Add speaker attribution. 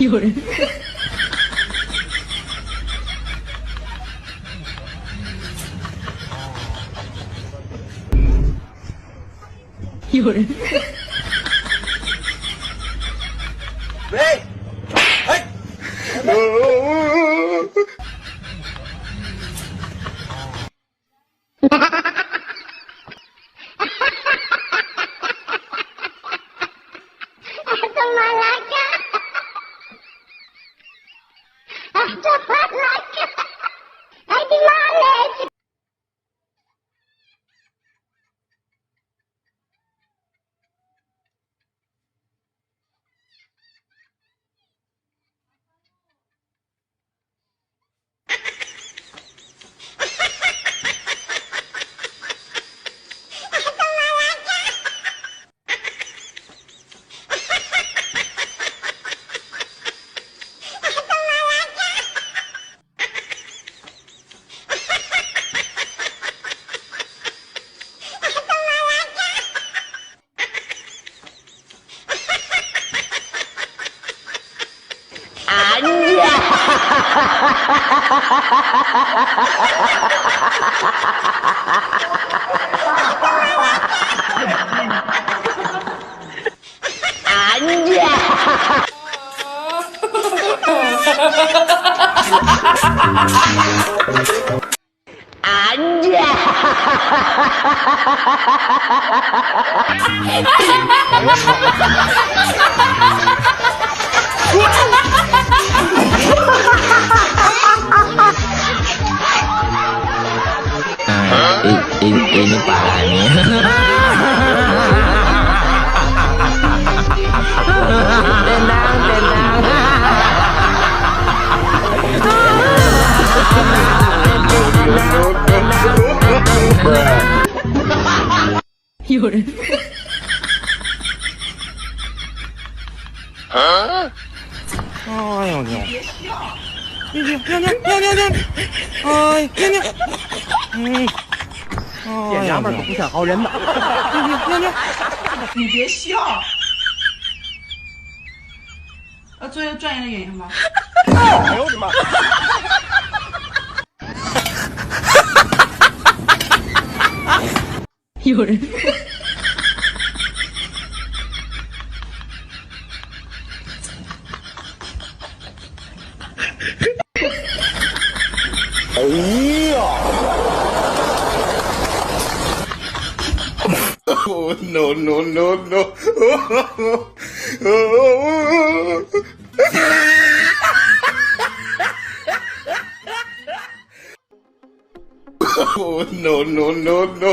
Speaker 1: 有人，有人，
Speaker 2: 喂，哎，Ini
Speaker 3: parah nih. Tenang.
Speaker 1: 有人，
Speaker 2: 哎呦你！哎，这娘们可不像好人呐！
Speaker 4: 你别笑。做一个专业的演员吧。
Speaker 2: 哎呦我的妈！
Speaker 1: 有人，
Speaker 2: 哎呀！Oh no no no no! Oh no no no no!